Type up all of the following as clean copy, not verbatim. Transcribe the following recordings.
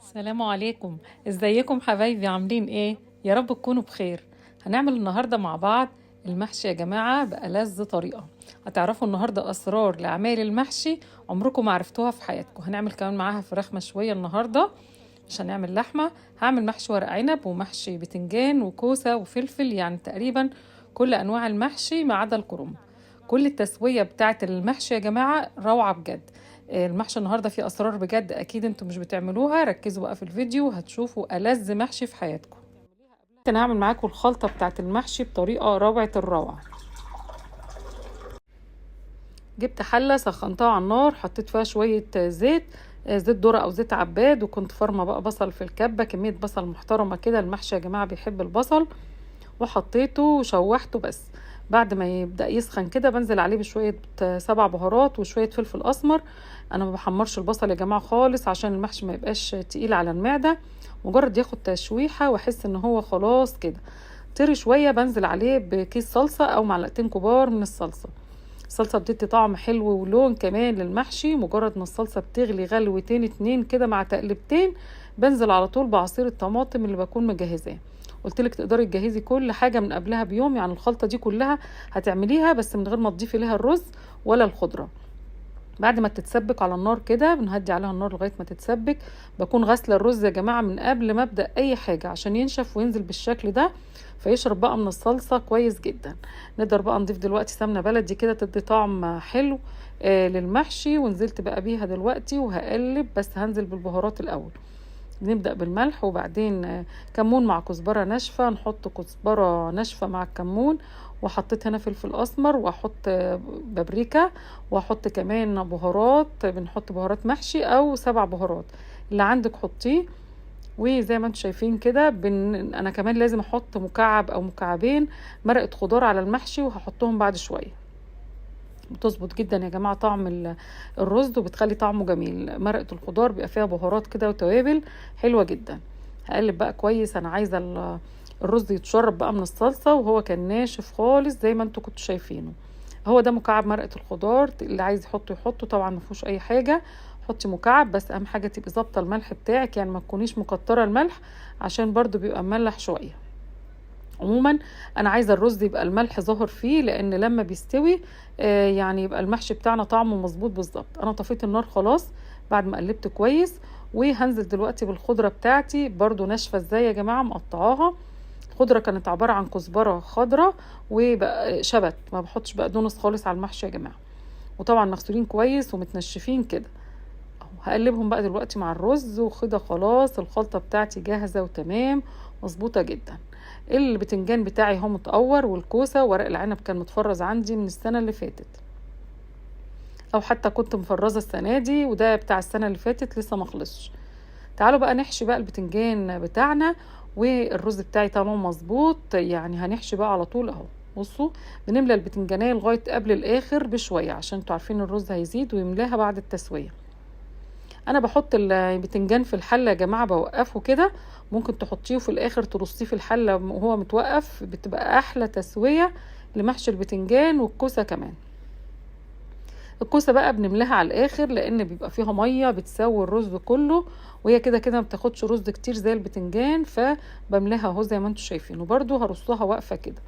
السلام عليكم، ازيكم حبايبي؟ عاملين ايه؟ يا رب تكونوا بخير. هنعمل النهارده مع بعض المحشي يا جماعة بألذ طريقه. هتعرفوا النهارده اسرار لأعمال المحشي عمركم ما عرفتوها في حياتكم. هنعمل كمان معاها فراخ مشوية النهارده، مش هنعمل لحمه. هعمل محشي ورق عنب ومحشي بتنجان وكوسه وفلفل، يعني تقريبا كل انواع المحشي ما عدا الكرنب. كل التسوية بتاعه المحشي يا جماعة روعه بجد. المحشي النهارده فيه اسرار بجد، اكيد انتوا مش بتعملوها. ركزوا بقى في الفيديو هتشوفوا ألذ محشي في حياتكم. انا هعمل معاكم الخلطة بتاعه المحشي بطريقة روعه الروعة. جبت حله سخنتها على النار، حطيت فيها شوية زيت، زيت ذره او زيت عباد، وكنت فرمه بقى بصل في الكبه، كمية بصل محترمه كده، المحشي يا جماعة بيحب البصل. وحطيته وشوحته، بس بعد ما يبدأ يسخن كده بنزل عليه بشوية 7 بهارات وشوية فلفل أسمر. أنا ما بحمرش البصل يا جماعة خالص عشان المحشي ما يبقاش تقيل على المعدة، مجرد ياخد تشويحة واحس ان هو خلاص كده طري شوية بنزل عليه بكيس صلصة أو معلقتين كبار من الصلصة. الصلصة بتدي طعم حلو ولون كمان للمحشي. مجرد ما الصلصة بتغلي غلوتين 2 كده مع تقلبتين بنزل على طول بعصير الطماطم اللي بكون مجهزاه. قلت لك تقدري تجهزي كل حاجة من قبلها بيوم، يعني الخلطة دي كلها هتعمليها بس من غير ما تضيفي لها الرز ولا الخضرة. بعد ما تتسبك على النار كده بنهدي عليها النار لغاية ما تتسبك. بكون غاسله الرز يا جماعة من قبل ما ابدا اي حاجة عشان ينشف وينزل بالشكل ده، فيشرب بقى من الصلصه كويس جدا. نقدر بقى نضيف دلوقتي سمنه بلدي كده تدي طعم حلو للمحشي. ونزلت بقى بيها دلوقتي وهقلب، بس هنزل بالبهارات الاول. نبدأ بالملح وبعدين كمون مع كزبرة ناشفة، نحط كزبرة ناشفة مع الكمون، وحطيت هنا فلفل أسمر، وأحط بابريكا، وأحط كمان بهارات. بنحط بهارات محشي أو 7 بهارات اللي عندك حطيه. وزي ما انتم شايفين كده أنا كمان لازم أحط مكعب أو مكعبين مرقة خضار على المحشي، وهحطهم بعد شوية. بتظبط جدا يا جماعة طعم الرز وبتخلي طعمه جميل. مرقة الخضار بيبقى فيها بهارات كده وتوابل حلوة جدا. هقلب بقى كويس، انا عايزة الرز يتشرب بقى من الصلصة، وهو كان ناشف خالص زي ما انتوا كنتوا شايفينه. هو ده مكعب مرقة الخضار، اللي عايز يحطه يحطه، طبعا ما فيهوش اي حاجة. حطي مكعب، بس اهم حاجة تبقي ظابطة الملح بتاعك، يعني ما تكونيش مكترة الملح عشان برضو بيبقى مملح شوية. عموما انا عايزه الرز يبقى الملح ظاهر فيه، لان لما بيستوي يعني يبقى المحشي بتاعنا طعمه مظبوط بالظبط. انا طفيت النار خلاص بعد ما قلبت كويس، وهنزل دلوقتي بالخضره بتاعتي برضو ناشفة ازاي يا جماعة، مقطعاها. الخضرة كانت عبارة عن كزبره خضراء وشبت، ما بحطش بقدونس خالص على المحشي يا جماعة، وطبعا مغسولين كويس ومتنشفين كده. هقلبهم بقى دلوقتي مع الرز وكده خلاص الخلطة بتاعتي جاهزة وتمام مظبوطة جدا. البتنجان بتاعي هو متقور، والكوسه ورق العنب كان متفرز عندي من السنة اللي فاتت، او حتى كنت مفرزه السنة دي، وده بتاع السنة اللي فاتت لسه ما خلصش. تعالوا بقى نحشي بقى البتنجان بتاعنا، والرز بتاعي تمام مظبوط، يعني هنحشي بقى على طول اهو. بصوا بنملى البتنجانيه لغاية قبل الاخر بشوية عشان انتوا عارفين الرز هيزيد ويملاها بعد التسوية. انا بحط البتنجان في الحلة يا جماعة، بوقفه كده، ممكن تحطيه في الاخر ترصيه في الحلة وهو متوقف، بتبقى احلى تسويه لمحشي البتنجان. والكوسه كمان، الكوسه بقى بنملاها على الاخر لان بيبقى فيها مية بتسوي الرز كله، وهي كده كده ما بتاخدش رز كتير زي البتنجان، فبملاها اهو زي ما انتم شايفين. وبرده هرصها واقفة كده.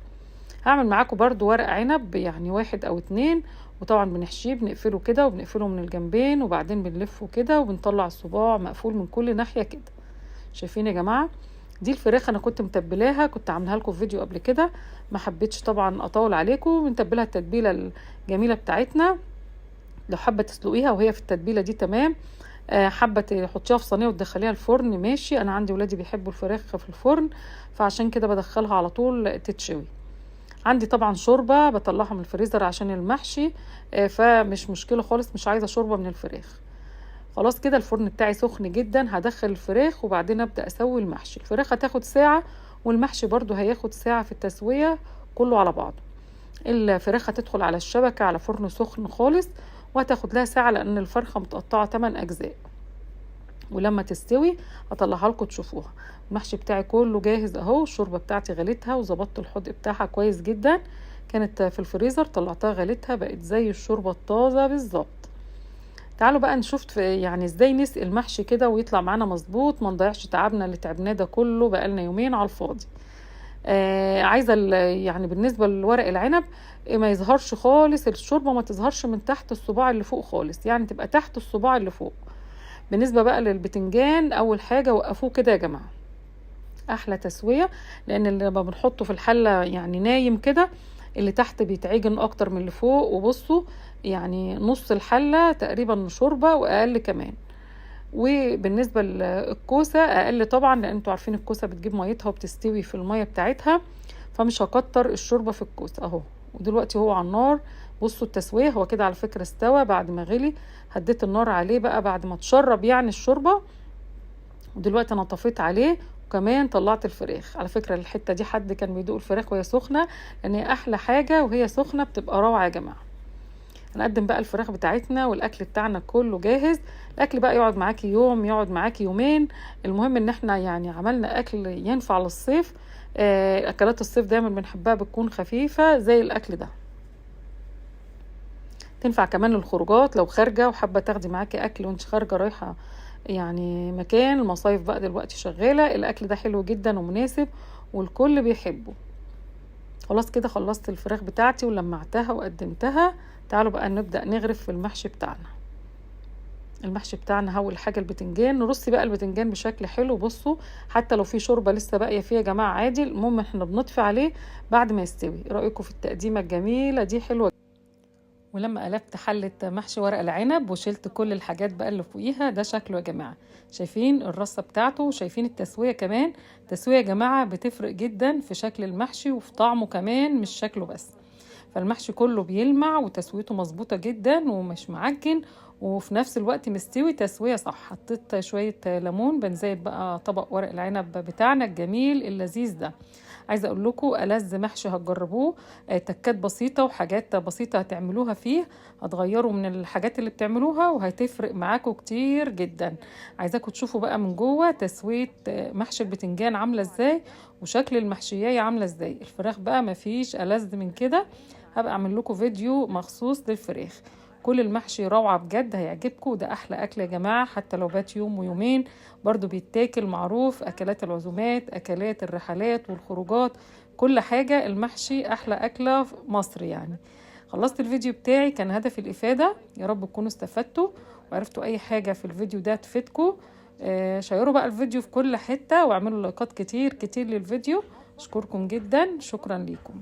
هعمل معاكم برده ورق عنب، يعني 1 أو 2، وطبعا بنحشيه، بنقفله كده وبنقفله من الجنبين، وبعدين بنلفه كده وبنطلع الصباع مقفول من كل ناحية كده. شايفين يا جماعة؟ دي الفراخ انا كنت متبلاها، كنت عاملاها لكم في فيديو قبل كده، ما حبيتش طبعا اطول عليكم. بنتبلها التتبيله الجميلة بتاعتنا، لو حابة تسلقيها وهي في التتبيله دي تمام، حابة تحطيها في صينية وتدخليها الفرن ماشي. انا عندي ولادي بيحبوا الفراخ في الفرن، فعشان كده بدخلها على طول تتشوي. عندي طبعا شوربة بطلعها من الفريزر عشان المحشي، فمش مشكلة خالص، مش عايزه شوربة من الفراخ. خلاص كده الفرن بتاعي سخن جدا، هدخل الفراخ وبعدين ابدا اسوي المحشي. الفراخ هتاخد ساعة، والمحشي برضو هياخد ساعة في التسوية كله على بعضه. الفراخ هتدخل على الشبكة على فرن سخن خالص، وهتاخد لها ساعة لان الفرخه متقطعه 8 اجزاء، ولما تستوي هطلعها لكم تشوفوها. المحشي بتاعي كله جاهز اهو، الشوربة بتاعتي غليتها وظبطت الحدق بتاعها كويس جدا، كانت في الفريزر طلعتها غليتها بقت زي الشوربة الطازه بالظبط. تعالوا بقى نشوف يعني ازاي نسقي المحشي كده ويطلع معانا مظبوط، ما نضيعش تعبنا اللي تعبناه ده كله بقالنا يومين على الفاضي. عايزه يعني بالنسبة لورق العنب ما يظهرش خالص، الشوربة ما تظهرش من تحت الصباع اللي فوق خالص، يعني تبقى تحت الصباع اللي فوق. بالنسبة بقى للبتنجان، اول حاجة وقفوه كده يا جماعة، احلى تسويه، لان اللي لما بنحطه في الحلة يعني نايم كده اللي تحت بيتعجن اكتر من اللي فوق. وبصوا يعني نص الحلة تقريبا شوربة واقل كمان. وبالنسبة للكوسه اقل طبعا، لان انتوا عارفين الكوسه بتجيب ميتها وبتستوي في المية بتاعتها، فمش هكتر الشوربة في الكوسه اهو. ودلوقتي هو على النار، بصوا التسوية هو كده على فكرة استوى بعد ما غلي، هديت النار عليه بقى بعد ما تشرب يعني الشوربة. ودلوقتي انا طفيت عليه، وكمان طلعت الفراخ. على فكرة الحتة دي حد كان بيدوق الفراخ وهي سخنة، لان هي احلى حاجة وهي سخنة بتبقى روعه يا جماعة. هنقدم بقى الفراخ بتاعتنا والاكل بتاعنا كله جاهز. الاكل بقى يقعد معاكي يوم، يقعد معاكي يومين، المهم ان احنا يعني عملنا اكل ينفع للصيف. اكلات الصيف دايما بنحبها بتكون خفيفة زي الاكل ده، تنفع كمان للخروجات لو خارجه وحابة تاخدي معاكي اكل وانت خارجه رايحة يعني مكان. المصايف بقى دلوقتي شغالة، الاكل ده حلو جدا ومناسب والكل بيحبه. خلاص كده خلصت الفراخ بتاعتي ولمعتها وقدمتها. تعالوا بقى نبدأ نغرف في المحشي بتاعنا. المحشي بتاعنا اول حاجة البتنجان، نرصي بقى البتنجان بشكل حلو. بصوا حتى لو في شوربة لسه باقية فيها يا جماعة عادي، المهم احنا بنطفي عليه بعد ما يستوي. ايه رايكم في التقديمه الجميلة دي؟ حلوة. ولما قلبت حله محشي ورق العنب وشلت كل الحاجات بقى اللي فوقيها، ده شكله يا جماعة. شايفين الرصه بتاعته وشايفين التسوية كمان. التسوية يا جماعة بتفرق جدا في شكل المحشي وفي طعمه كمان، مش شكله بس. فالمحشي كله بيلمع وتسويته مظبوطة جدا ومش معجن، وفي نفس الوقت مستوي تسويه صح. حطيت شوية ليمون، بنزيد بقى طبق ورق العنب بتاعنا الجميل اللذيذ ده. عايزه اقول لكم ألذ محشي هتجربوه، تكات بسيطة وحاجات بسيطة هتعملوها فيه، هتغيروا من الحاجات اللي بتعملوها وهتفرق معاكم كتير جدا. عايزاكم تشوفوا بقى من جوه تسويه محشي البتنجان عامله ازاي وشكل المحشيه عامله ازاي. الفراخ بقى مفيش ألذ من كده، هبقى اعمل لكم فيديو مخصوص للفراخ. كل المحشي روعة بجد، هيعجبكم. ده احلى اكل يا جماعة، حتى لو بات يوم ويومين برضو بيتاكل، معروف. اكلات العزومات، اكلات الرحلات والخروجات، كل حاجة المحشي احلى اكلة في مصر يعني. خلصت الفيديو بتاعي، كان هدفي الافادة، يا رب تكونوا استفدتوا وعرفتوا اي حاجة في الفيديو ده تفيدكم. شيروا بقى الفيديو في كل حتة واعملوا لايكات كتير كتير للفيديو. اشكركم جدا، شكرا ليكم.